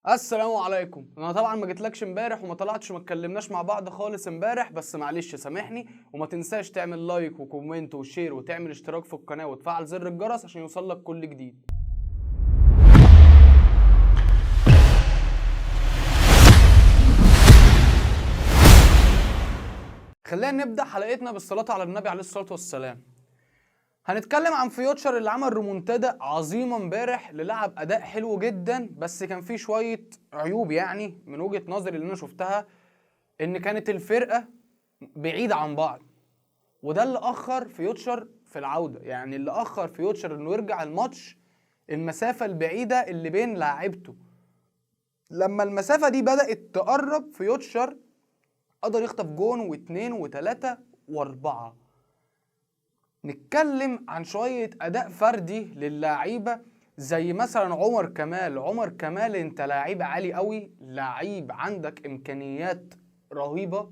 السلام عليكم. انا طبعا ما جيتلكش امبارح وما طلعتش وما اتكلمناش مع بعض خالص امبارح، بس معلش سامحني. وما تنساش تعمل like و comment و share وتعمل اشتراك في القناة وتفعل زر الجرس عشان يوصلك كل جديد. خلينا نبدأ حلقتنا بالصلاة على النبي عليه الصلاة والسلام. هنتكلم عن فيوتشر اللي عمل ريمونتادا عظيمة امبارح، اللي لعب أداء حلو جدا، بس كان فيه شوية عيوب يعني من وجهة نظري اللي أنا شفتها، إن كانت الفرقة بعيدة عن بعض، وده اللي أخر فيوتشر في العودة. يعني اللي أخر فيوتشر إنه يرجع الماتش المسافة البعيدة اللي بين لاعيبته. لما المسافة دي بدأت تقرب فيوتشر قدر يخطف جون واثنين وثلاثة واربعة. نتكلم عن شوية أداء فردي للاعيبة زي مثلا عمر كمال. عمر كمال انت لعيب عالي قوي، لعيب عندك إمكانيات رهيبة،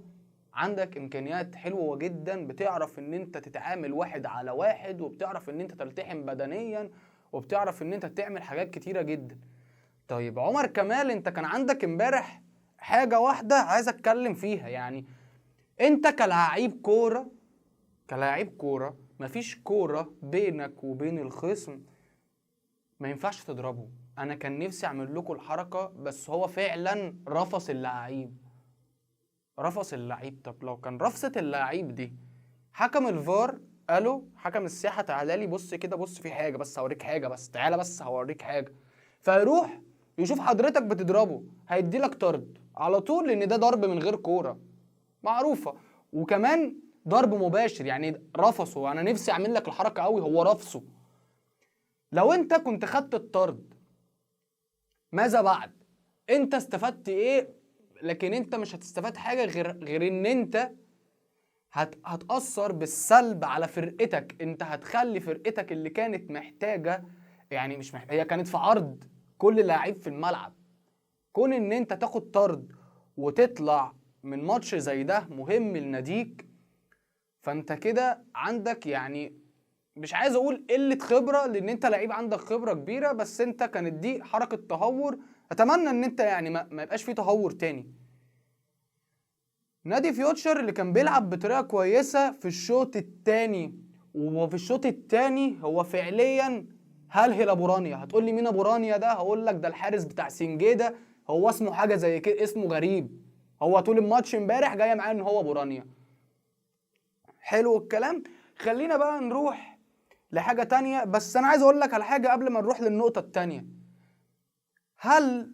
عندك إمكانيات حلوة جدا، بتعرف ان انت تتعامل واحد على واحد، وبتعرف ان انت تلتحم بدنيا، وبتعرف ان انت تعمل حاجات كتيرة جدا. طيب عمر كمال انت كان عندك امبارح حاجة واحدة عايز اتكلم فيها، يعني انت كلاعب كورة مفيش كورة بينك وبين الخصم ما ينفعش تضربه. انا كان نفسي اعمل لكم الحركة، بس هو فعلا رفص اللعيب، رفص اللعيب. طب لو كان رفصة اللعيب دي حكم الفار قالوا حكم الساحة تعالى لي بص كده، بص في حاجة بس هوريك حاجة، بس تعالى بس هوريك حاجة، فيروح يشوف حضرتك بتضربه هيدي لك طرد على طول، لان ده ضرب من غير كورة معروفة، وكمان ضرب مباشر يعني رفصه. انا نفسي اعمل لك الحركة قوي، هو رفصه. لو انت كنت خدت الطرد ماذا بعد؟ انت استفدت ايه؟ لكن انت مش هتستفاد حاجة غير ان انت هتأثر بالسلب على فرقتك. انت هتخلي فرقتك اللي كانت محتاجه، يعني مش محتاجه، هي كانت في عرض كل لاعب في الملعب، كون ان انت تاخد طرد وتطلع من ماتش زي ده مهم لناديك، فانت كده عندك يعني مش عايز اقول قلة خبرة لان انت لعيب عندك خبرة كبيرة، بس انت كانت دي حركة تهور. اتمنى ان انت يعني ما يبقاش فيه تهور تاني. نادي فيوتشر اللي كان بيلعب بطريقة كويسة في الشوط التاني، وفي الشوط التاني هو فعليا هلهل ابو رانيا. هتقول لي مين ابو رانيا ده؟ هقول لك ده الحارس بتاع سنجيدة، هو اسمه حاجة زي كده، اسمه غريب، هو طول الماتش امبارح جاي معاه ان هو ابو رانيا. حلو الكلام. خلينا بقى نروح لحاجة تانية، بس أنا عايز أقول لك على حاجة قبل ما نروح للنقطة التانية. هل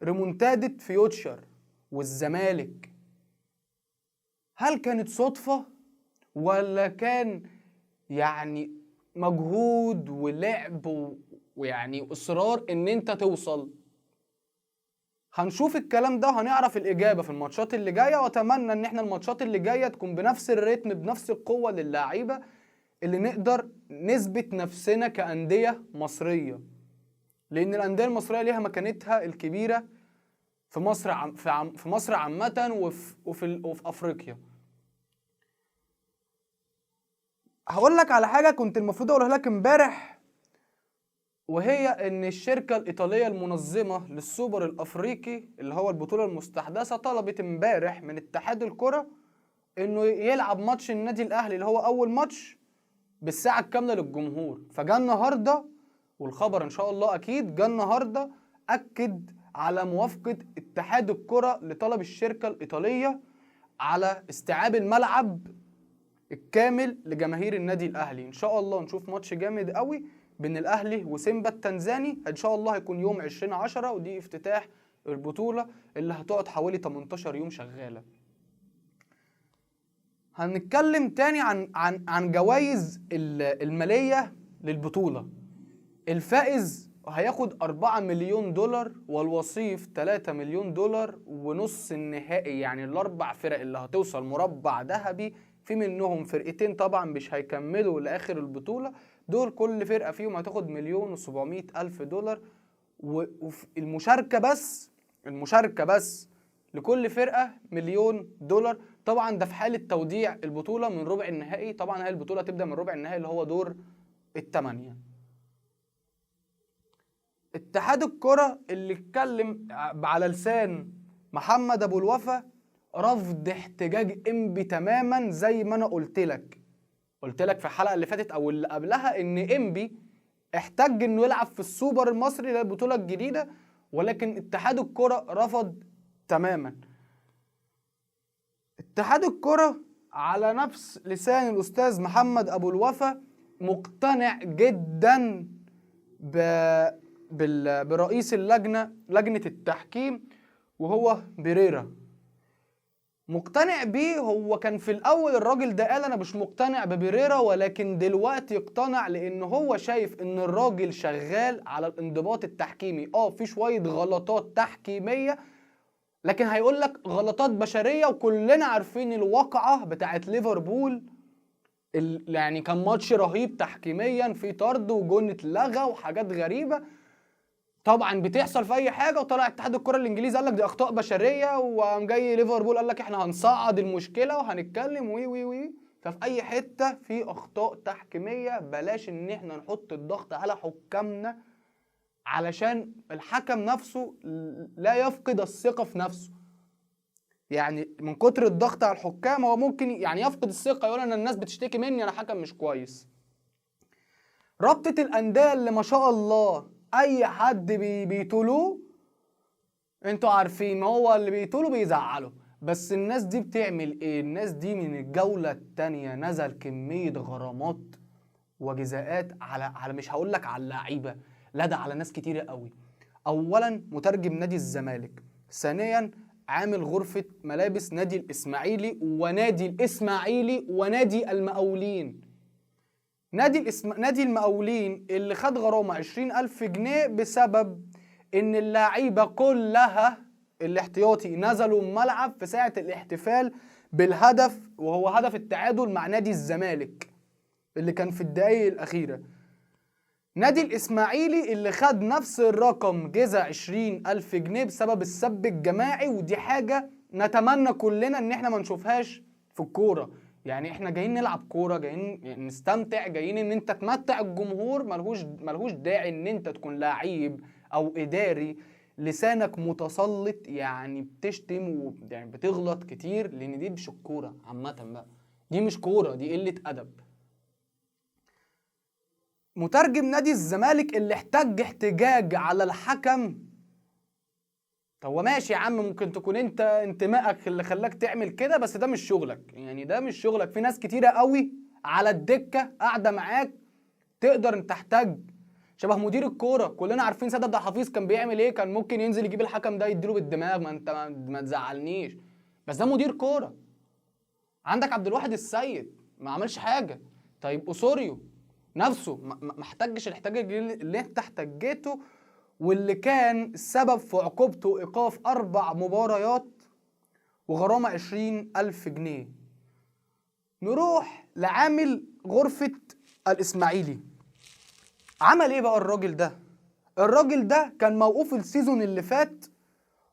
ريمونتادة فيوتشر والزمالك هل كانت صدفة ولا كان يعني مجهود ولعب ويعني إصرار إن أنت توصل؟ هنشوف الكلام ده، هنعرف الإجابة في الماتشات اللي جاية، وأتمنى إن احنا الماتشات اللي جاية تكون بنفس الريتم بنفس القوة للاعيبة اللي نقدر نثبت نفسنا كأندية مصرية، لأن الأندية المصرية ليها مكانتها الكبيرة في مصر في مصر عامة وفي أفريقيا. هقول لك على حاجة كنت المفروض أقولها لك امبارح، وهي ان الشركة الإيطالية المنظمة للسوبر الأفريقي اللي هو البطولة المستحدثة طلبت امبارح من اتحاد الكرة انه يلعب ماتش النادي الأهلي اللي هو أول ماتش بالساعة الكاملة للجمهور. فجاء النهاردة، والخبر ان شاء الله أكيد جاء النهاردة، أكد على موافقة اتحاد الكرة لطلب الشركة الإيطالية على استيعاب الملعب الكامل لجماهير النادي الأهلي. ان شاء الله نشوف ماتش جامد قوي بين الأهلي وسيمبا التنزاني، إن شاء الله هيكون يوم 20/10، ودي افتتاح البطولة اللي هتقعد حوالي 18 يوم شغالة. هنتكلم تاني عن عن عن جوائز المالية للبطولة. الفائز هياخد 4 مليون دولار، والوصيف 3 مليون دولار، ونص النهائي يعني الأربع فرق اللي هتوصل مربع ذهبي، في منهم فرقتين طبعا مش هيكملوا لآخر البطولة، دول كل فرقة فيهم هتاخد 1,700,000 دولار. والمشاركة بس، المشاركة بس لكل فرقة $1,000,000. طبعا ده في حالة توديع البطولة من ربع النهائي، طبعا هي البطولة تبدأ من ربع النهائي اللي هو دور الثمانية. اتحاد الكرة اللي اتكلم على لسان محمد ابو الوفا رفض احتجاج انبي تماما، زي ما انا قلت لك في الحلقة اللي فاتت او اللي قبلها ان انبي احتج انه يلعب في السوبر المصري للبطولة الجديدة، ولكن اتحاد الكرة رفض تماما. اتحاد الكرة على نفس لسان الاستاذ محمد ابو الوفا مقتنع جدا برئيس اللجنة، لجنة التحكيم، وهو بيريرا. مقتنع بيه. هو كان في الاول الراجل ده قال انا مش مقتنع ببيريرا، ولكن دلوقتي اقتنع لان هو شايف ان الراجل شغال على الانضباط التحكيمي. في شوية غلطات تحكيمية، لكن هيقول لك غلطات بشرية، وكلنا عارفين الواقعة بتاعت ليفربول، يعني كان ماتش رهيب تحكيميا، في طرد وجون اتلغى وحاجات غريبة طبعا بتحصل في اي حاجة. وطلع اتحاد الكره الانجليزي قال لك دي اخطاء بشرية، وقام جاي ليفربول قال لك احنا هنصعد المشكلة وهنتكلم وي وي وي. ففي اي حتة في اخطاء تحكيميه بلاش ان احنا نحط الضغط على حكامنا، علشان الحكم نفسه لا يفقد الثقة في نفسه. يعني من كتر الضغط على الحكام هو ممكن يعني يفقد الثقة، يقول ان الناس بتشتكي مني انا حكم مش كويس. رابطه الاندية اللي ما شاء الله اي حد بيطولوه، انتوا عارفين ما هو اللي بيطوله بيزعله، بس الناس دي بتعمل ايه؟ الناس دي من الجولة التانية نزل كمية غرامات وجزاءات على مش هقول لك على اللعيبة، لا ده على ناس كتيرة قوي. اولا مترجم نادي الزمالك، ثانيا عامل غرفة ملابس نادي الاسماعيلي ونادي الاسماعيلي ونادي المقاولين. نادي المقاولين اللي خد غرامة 20,000 جنيه بسبب ان اللعيبة كلها الاحتياطي نزلوا الملعب في ساعة الاحتفال بالهدف، وهو هدف التعادل مع نادي الزمالك اللي كان في الدقايق الأخيرة. نادي الإسماعيلي اللي خد نفس الرقم جزء 20,000 جنيه بسبب السب الجماعي، ودي حاجة نتمنى كلنا ان احنا ما نشوفهاش في الكورة. يعني احنا جايين نلعب كورة، جايين نستمتع، جايين ان انت تمتع الجمهور، ملهوش داعي ان انت تكون لعيب او اداري لسانك متسلط، يعني بتشتم ويعني بتغلط كتير، لان دي مش الكورة عامة بقى، دي مش كورة، دي قلة ادب. مترجم نادي الزمالك اللي احتج احتجاج على الحكم، طب هو ماشي يا عم، ممكن تكون انت انتمائك اللي خلاك تعمل كده، بس ده مش شغلك، يعني ده مش شغلك. في ناس كتيرة قوي على الدكة قاعدة معاك تقدر انت تحتج، شبه مدير الكورة كلنا عارفين سيد عبد الحفيظ كان بيعمل ايه، كان ممكن ينزل يجيب الحكم ده يديله بالدماغ، ما انت ما تزعلنيش، بس ده مدير كورة. عندك عبد الواحد السيد ما عملش حاجة. طيب اوسوريو نفسه ما احتجش الاحتجاج اللي انت احتجيته، واللي كان السبب في عقوبته ايقاف 4 مباريات وغرامه 20,000 جنيه. نروح لعامل غرفة الاسماعيلي. عمل ايه بقى الراجل ده؟ الراجل ده كان موقوف ال season اللي فات،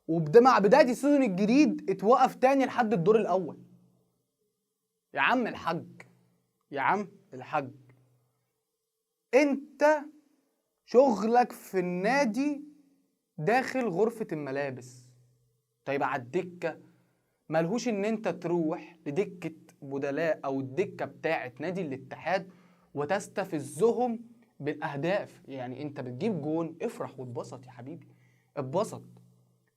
ومع بداية ال season الجديد اتوقف تاني لحد الدور الاول. يا عم الحاج، يا عم الحاج، انت شغلك في النادي داخل غرفة الملابس، طيب على الدكة ملهوش ان انت تروح لدكة بدلاء او الدكة بتاعة نادي الاتحاد وتستفزهم بالاهداف. يعني انت بتجيب جون، افرح واتبسط يا حبيبي، اتبسط.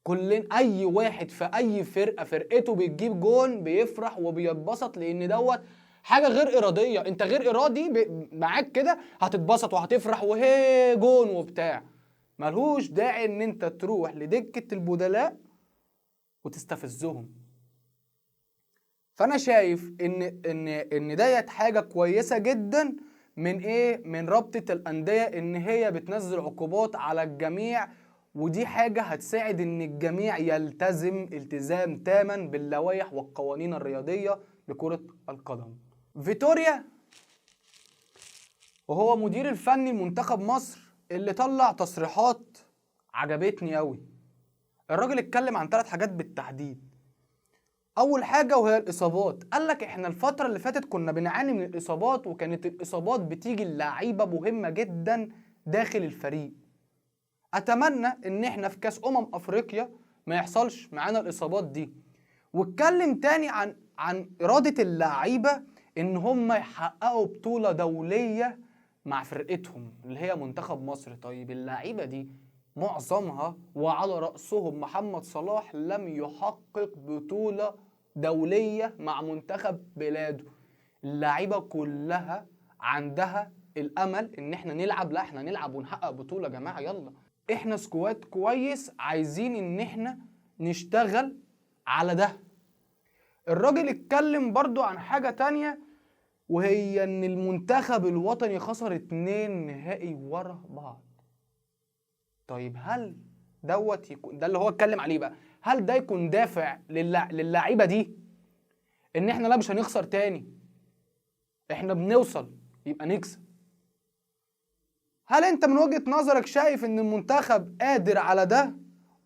كلن اي واحد في اي فرقة فرقته بتجيب جون بيفرح وبيتبسط، لان دوت حاجة غير ارادية، انت غير ارادي معاك كده هتتبسط وهتفرح وهي جون وبتاع. ملهوش داعي ان انت تروح لدكه البدلاء وتستفزهم. فانا شايف ان ان ان ديت حاجة كويسة جدا من ايه، من رابطه الاندية، ان هي بتنزل عقوبات على الجميع، ودي حاجة هتساعد ان الجميع يلتزم التزام تاما باللوائح والقوانين الرياضية لكرة القدم. فيتوريا وهو مدير الفني لمنتخب مصر اللي طلع تصريحات عجبتني قوي. الراجل اتكلم عن 3 حاجات بالتحديد. اول حاجة وهي الاصابات، قال لك احنا الفترة اللي فاتت كنا بنعاني من الاصابات، وكانت الاصابات بتيجي اللعيبة مهمة جدا داخل الفريق. اتمنى ان احنا في كاس افريقيا ما يحصلش معانا الاصابات دي. واتكلم تاني عن اراده اللعيبة ان هم يحققوا بطوله دولية مع فرقتهم اللي هي منتخب مصر. طيب اللعيبة دي معظمها وعلى رأسهم محمد صلاح لم يحقق بطولة دولية مع منتخب بلاده. اللعيبة كلها عندها الأمل إن احنا نلعب، لا احنا نلعب ونحقق بطولة يا جماعة، يلا احنا squad كويس، عايزين إن احنا نشتغل على ده. الراجل اتكلم برضو عن حاجة تانية، وهي إن المنتخب الوطني خسر 2 نهائي ورا بعض. طيب هل دوت يكون ده اللي هو اتكلم عليه بقى، هل ده يكون دافع للعيبة دي ان احنا لا مش هنخسر تاني، احنا بنوصل يبقى نكسب؟ هل انت من وجهة نظرك شايف ان المنتخب قادر على ده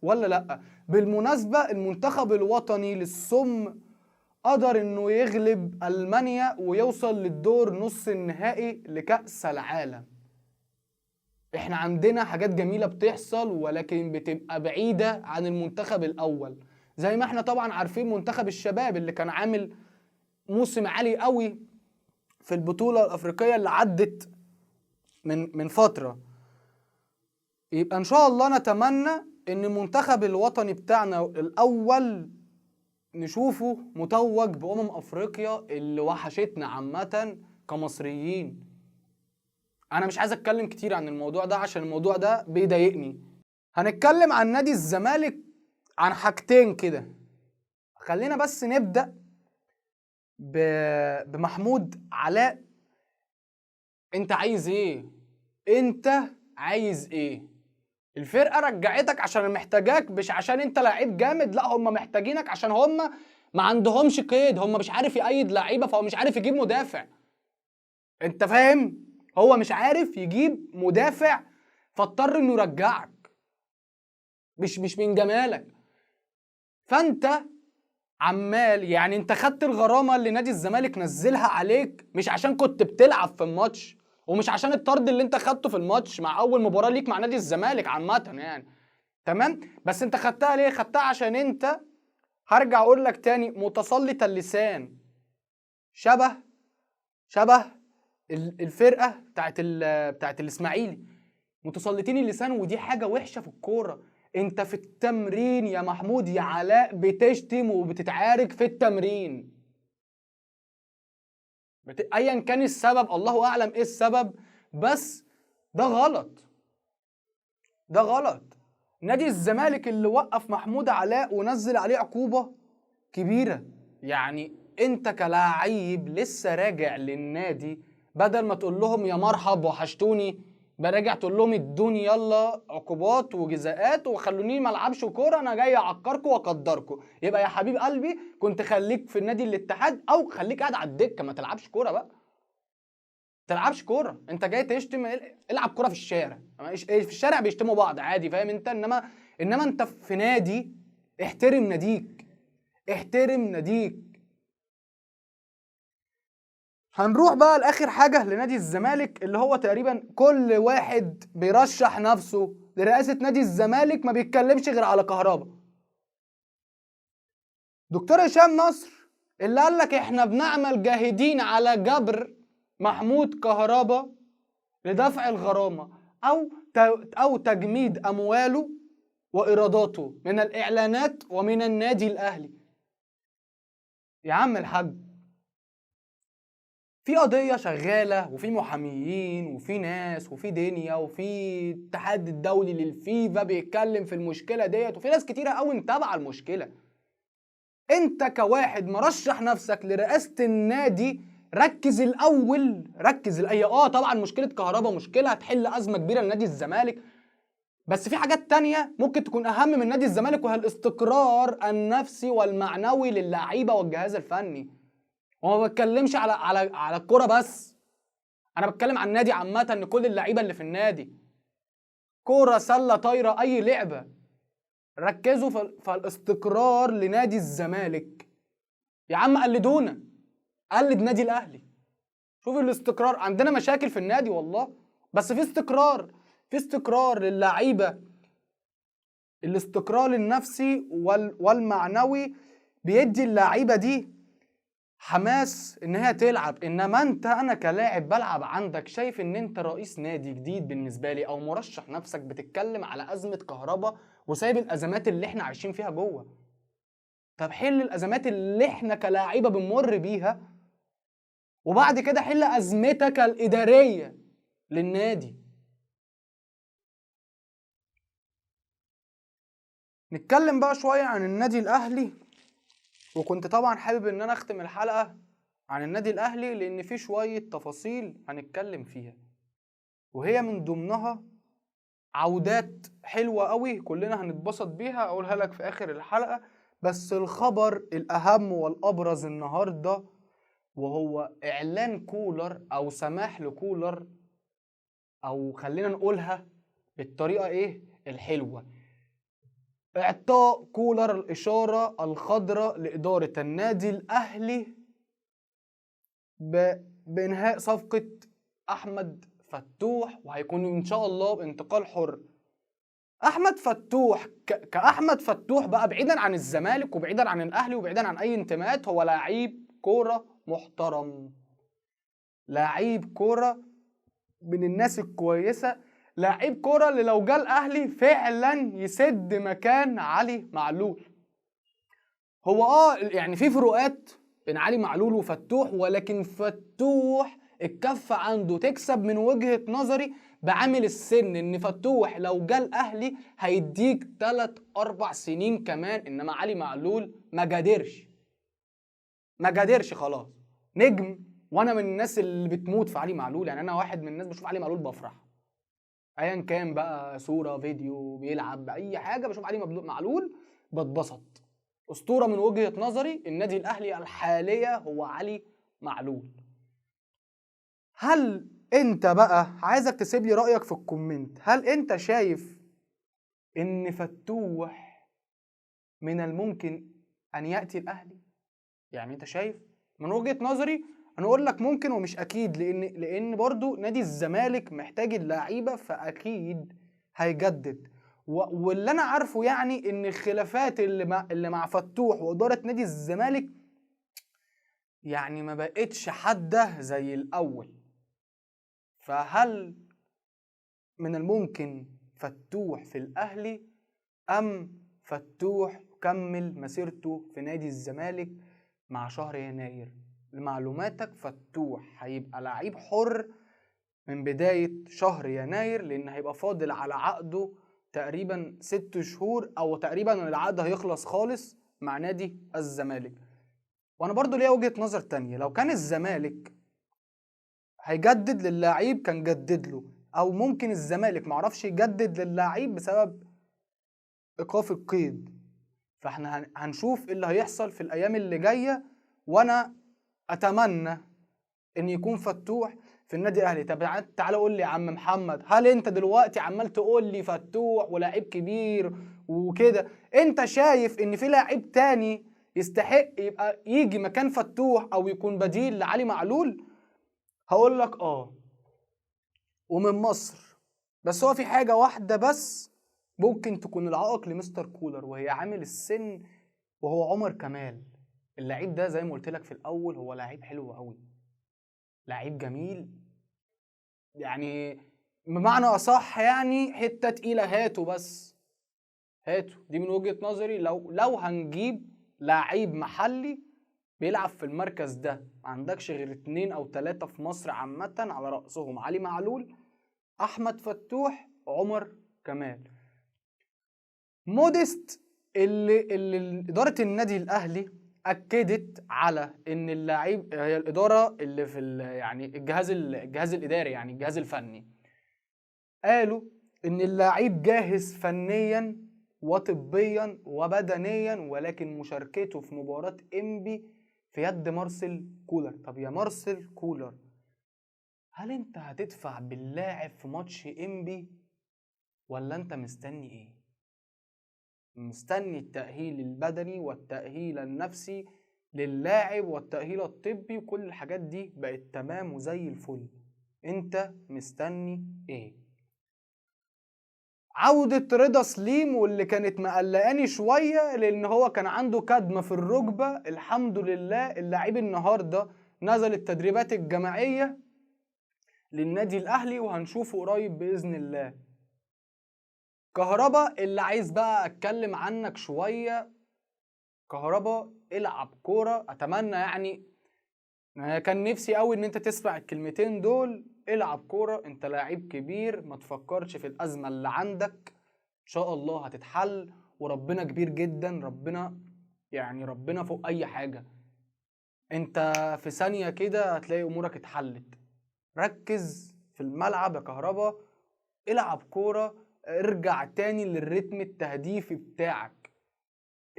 ولا لا؟ بالمناسبة المنتخب الوطني للصم قدر انه يغلب المانيا ويوصل للدور نص النهائي لكأس العالم. احنا عندنا حاجات جميلة بتحصل ولكن بتبقى بعيدة عن المنتخب الأول، زي ما احنا طبعا عارفين منتخب الشباب اللي كان عامل موسم عالي قوي في البطولة الأفريقية اللي عدت من فترة. يبقى ان شاء الله نتمنى ان المنتخب الوطني بتاعنا الأول نشوفه متوج بأمم أفريقيا اللي وحشتنا عامة كمصريين. انا مش عايز اتكلم كتير عن الموضوع ده عشان الموضوع ده بيضايقني. هنتكلم عن نادي الزمالك عن حاجتين كده. خلينا بس نبدأ بمحمود علاء. انت عايز ايه؟ انت عايز ايه؟ الفرقة رجعتك عشان محتاجاك، مش عشان انت لعيب جامد، لا هم محتاجينك عشان هم ما عندهمش قيد، هم مش عارف يقيد لعيبة، فهو مش عارف يجيب مدافع. انت فاهم؟ هو مش عارف يجيب مدافع فاضطر انه يرجعك، مش من جمالك. فانت عمال يعني انت خدت الغرامة اللي نادي الزمالك نزلها عليك مش عشان كنت بتلعب في الماتش، ومش عشان الطرد اللي انت خدته في الماتش مع اول مباراة ليك مع نادي الزمالك عامة يعني، تمام؟ بس انت خدتها ليه؟ خدتها عشان انت، هرجع اقول لك تاني، متسلط اللسان، شبه الفرقة بتاعت الاسماعيلي، متسلطين اللسان، ودي حاجة وحشة في الكورة. انت في التمرين يا محمود يا علاء بتشتم وبتتعارك في التمرين، ايا كان السبب، الله اعلم ايه السبب، بس ده غلط، ده غلط. نادي الزمالك اللي وقف محمود علاء ونزل عليه عقوبه كبيرة، يعني انت كلاعب لسه راجع للنادي، بدل ما تقول لهم يا مرحب وحشتوني، براجع تقول لهم ادوني يلا عقوبات وجزاءات وخلوني ما العبش كورة، انا جاي اعكركم واقدركم. يبقى يا حبيب قلبي كنت خليك في النادي الاتحاد، او خليك قاعد على الدكة ما تلعبش كورة بقى، ما تلعبش كورة، انت جاي تشتم، العب كورة في الشارع، في الشارع بيشتموا بعض عادي، فاهم انت؟ انما انت في نادي، احترم ناديك، احترم ناديك. هنروح بقى لآخر حاجة لنادي الزمالك، اللي هو تقريبا كل واحد بيرشح نفسه لرئاسة نادي الزمالك ما بيتكلمش غير على كهربا. دكتور هشام نصر اللي قال لك احنا بنعمل جاهدين على جبر محمود كهربا لدفع الغرامة أو تجميد أمواله وإيراداته من الإعلانات ومن النادي الأهلي. يا عم الحاج، في قضية شغالة وفي محاميين وفي ناس وفي دنيا وفي الاتحاد الدولي للفيفا بيتكلم في المشكلة ديت، وفي ناس كتيرة قوي متابعة المشكلة. انت كواحد مرشح نفسك لرئاسة النادي، ركز الأول، ركز الأول. طبعا مشكلة كهربا مشكلة هتحل أزمة كبيرة لنادي الزمالك، بس في حاجات تانية ممكن تكون أهم من نادي الزمالك، وهي الاستقرار النفسي والمعنوي للعيبة والجهاز الفني. وما بتكلمش على على على الكورة بس، انا بتكلم عن النادي عامة، ان كل اللعيبة اللي في النادي، كورة، سله، طايره، اي لعبه، ركزوا في الاستقرار لنادي الزمالك. يا عم قلدونا، قلد نادي الاهلي، شوف الاستقرار. عندنا مشاكل في النادي والله، بس في استقرار، في استقرار للعيبة الاستقرار النفسي والمعنوي بيدي اللعيبة دي حماس ان هي تلعب. انما انت، انا كلاعب بلعب عندك، شايف ان انت رئيس نادي جديد بالنسبة لي او مرشح نفسك، بتتكلم على ازمة كهرباء وسايب الازمات اللي احنا عايشين فيها جوه. طب حل الازمات اللي احنا كلاعيبه بنمر بيها، وبعد كده حل ازمتك الادارية للنادي. نتكلم بقى شوية عن النادي الاهلي، وكنت طبعا حابب ان انا اختم الحلقة عن النادي الاهلي لان في شوية تفاصيل هنتكلم فيها، وهي من ضمنها عودات حلوة قوي كلنا هنتبسط بيها، اقولها لك في اخر الحلقة. بس الخبر الاهم والابرز النهارده وهو اعلان كولر او سماح لكولر، او خلينا نقولها بالطريقة ايه الحلوة، اعطاء كولر الاشارة الخضراء لادارة النادي الاهلي بانهاء صفقة احمد فتوح، وهيكون ان شاء الله بانتقال حر. احمد فتوح كاحمد فتوح بقى، بعيدا عن الزمالك وبعيدا عن الاهلي وبعيدا عن اي انتماءات، هو لعيب كورة محترم، لعيب كورة من الناس الكويسة، لعيب كورة اللي لو جه الاهلي فعلا يسد مكان علي معلول. هو يعني في فروقات بين علي معلول وفتوح، ولكن فتوح الكفة عنده تكسب من وجهه نظري بعامل السن، ان فتوح لو جه الاهلي هيديك 3-4 سنين كمان، انما علي معلول ما جادرش خلاص، نجم. وانا من الناس اللي بتموت في علي معلول، يعني انا واحد من الناس بشوف علي معلول بفرح، ايا كان بقى صوره فيديو بيلعب اي حاجة، بشوف علي معلول بتبسط. اسطورة من وجهه نظري النادي الاهلي الحالية هو علي معلول. هل انت بقى، عايزك تسيب لي رايك في ال comment، هل انت شايف ان فتوح من الممكن ان ياتي الاهلي؟ يعني انت شايف؟ من وجهه نظري انا اقول لك ممكن ومش اكيد، لان برضو نادي الزمالك محتاج اللعيبة، فاكيد هيجدد. واللي انا عارفه يعني ان الخلافات اللي مع فتوح واداره نادي الزمالك يعني ما بقتش حادة زي الاول. فهل من الممكن فتوح في الاهلي ام فتوح يكمل مسيرته في نادي الزمالك مع شهر يناير؟ لمعلوماتك فتوح هيبقى لعيب حر من بداية شهر يناير، لأن هيبقى فاضل على عقده تقريبا 6 شهور، أو تقريبا العقد هيخلص خالص مع نادي الزمالك. وأنا برضو ليا وجهة نظر تانية، لو كان الزمالك هيجدد للاعيب كان جدد له، أو ممكن الزمالك معرفش يجدد للاعيب بسبب إيقاف القيد. فاحنا هنشوف اللي هيحصل في الأيام اللي جاية، وأنا اتمنى ان يكون فتوح في النادي الاهلي. طب تعالى قول لي يا عم محمد، هل انت دلوقتي عمال تقول لي فتوح ولاعيب كبير وكده، انت شايف ان في لاعب تاني يستحق يبقى يجي مكان فتوح او يكون بديل لعلي معلول؟ هقول لك ومن مصر. بس هو في حاجة واحدة بس ممكن تكون العائق لمستر كولر، وهي عامل السن، وهو عمر كمال. اللعيب ده زي ما قلت لك في الاول هو لعيب حلو قوي، لعيب جميل، يعني بمعنى اصح يعني حتة تقيلة، هاته بس هاته. دي من وجهه نظري لو هنجيب لعيب محلي بيلعب في المركز ده، ما عندكش غير 2 أو 3 في مصر عامة، على راسهم علي معلول، احمد فتوح، عمر كمال. موديست اللي ادارة النادي الاهلي اكدت على ان اللاعب، هي الادارة اللي في يعني الجهاز الاداري، يعني الجهاز الفني، قالوا ان اللاعب جاهز فنيا وطبيا وبدنيا، ولكن مشاركته في مباراة انبي في يد مارسيل كولر. طب يا مارسيل كولر، هل انت هتدفع باللاعب في ماتش انبي ولا انت مستني ايه؟ مستني التأهيل البدني والتأهيل النفسي للاعب والتأهيل الطبي وكل الحاجات دي بقت تمام وزي الفل، انت مستني ايه؟ عودة رضا سليم واللي كانت مقلقاني شوية لأن هو كان عنده كدمة في الركبة، الحمد لله اللاعب النهاردة نزل التدريبات الجماعية للنادي الأهلي وهنشوفه قريب بإذن الله. كهربا اللي عايز بقى أتكلم عنك شوية، كهربا العب كورة، أتمنى يعني كان نفسي قوي إن أنت تسمع الكلمتين دول. العب كورة، أنت لاعب كبير، ما تفكرش في الأزمة اللي عندك، إن شاء الله هتتحل وربنا كبير جدا، ربنا يعني ربنا فوق أي حاجة، أنت في ثانية كده هتلاقي أمورك اتحلت. ركز في الملعب يا كهربا، العب كورة، ارجع تاني للريتم التهديفي بتاعك،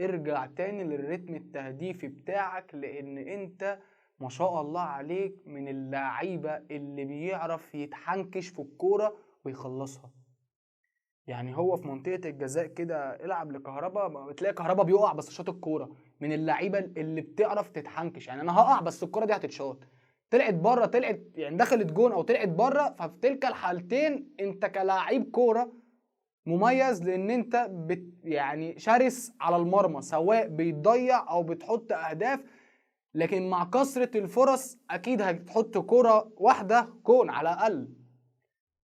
ارجع تاني للريتم التهديفي بتاعك، لأن أنت ما شاء الله عليك من اللعيبة اللي بيعرف يتحنكش في الكورة ويخلصها. يعني هو في منطقة الجزاء كده العب لكهربا، بتلاقي كهربا بيقع بس شاط الكورة، من اللعيبة اللي بتعرف تتحنكش، يعني أنا هقع بس الكورة دي هتتشاط، طلعت بره، طلعت يعني دخلت جون أو طلعت بره، ففي تلك الحالتين أنت كلاعب كورة مميز، لأن أنت يعني شرس على المرمى، سواء بيتضيع أو بتحط أهداف، لكن مع كثرة الفرص أكيد هتحط كرة واحدة جون على الأقل.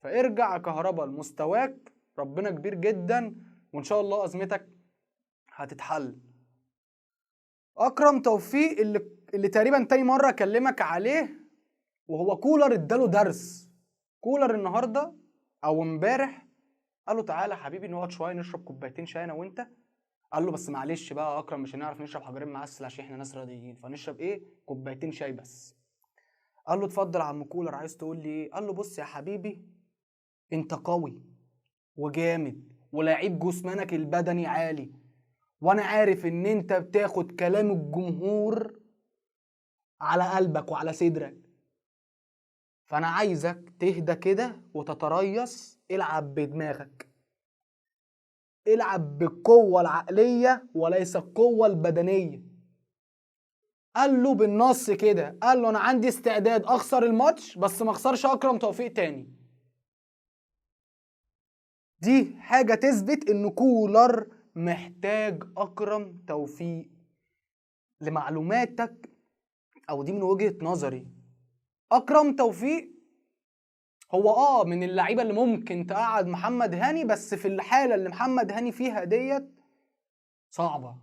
فارجع يا كهربا لمستواك، ربنا كبير جدا وإن شاء الله أزمتك هتتحل. أكرم توفيق اللي تقريبا تاني مرة أكلمك عليه، وهو كولر اداله درس. كولر النهاردة أو امبارح قال له تعالى حبيبي نقعد شوية نشرب كوبايتين شاي أنا وأنت، قال له بس معلش بقى يا اكرم مش هنعرف نشرب حجرين معسل عشان احنا ناس رياضيين، فنشرب ايه؟ كوبايتين شاي بس. قال له اتفضل يا عم كولر، عايز تقول لي ايه؟ قال له بص يا حبيبي، انت قوي وجامد ولاعيب جسمانك البدني عالي، وانا عارف ان انت بتاخد كلام الجمهور على قلبك وعلى صدرك، فانا عايزك تهدى كده وتتريث، العب بدماغك، العب بالقوة العقلية وليس القوة البدنية. قال له بالنص كده، قال له أنا عندي استعداد أخسر الماتش بس ما أخسرش أكرم توفيق تاني. دي حاجة تثبت إن كولر محتاج أكرم توفيق. لمعلوماتك أو دي من وجهة نظري، أكرم توفيق هو من اللعيبة اللي ممكن تقعد محمد هاني، بس في الحالة اللي محمد هاني فيها ديت صعبة،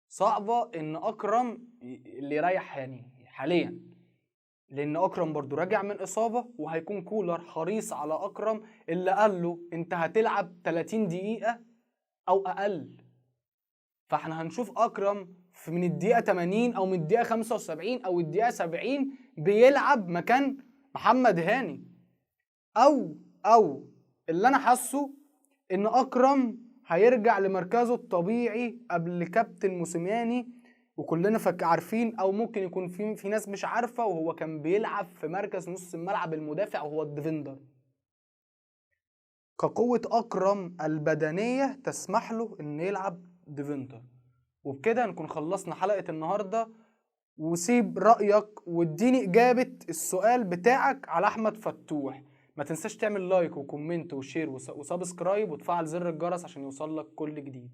صعبة ان اكرم اللي يريح هاني حاليا، لان اكرم برضو راجع من اصابه، وهيكون كولر حريص على اكرم اللي قال له انت هتلعب 30 دقيقة او اقل. فاحنا هنشوف اكرم في من الدقيقة 80 او من الدقيقة 75 او الدقيقة 70 بيلعب مكان محمد هاني. او اللي انا حاسه ان اكرم هيرجع لمركزه الطبيعي قبل كابتن موسيماني، وكلنا عارفين، او ممكن يكون في ناس مش عارفه، وهو كان بيلعب في مركز نص الملعب المدافع وهو ال defender. كقوة اكرم البدنية تسمح له ان يلعب defender. وبكده نكون خلصنا حلقة النهارده، وسيب رأيك واديني إجابة السؤال بتاعك على أحمد فتوح. ما تنساش تعمل like و comment و share و subscribe وتفعل زر الجرس عشان يوصلك كل جديد.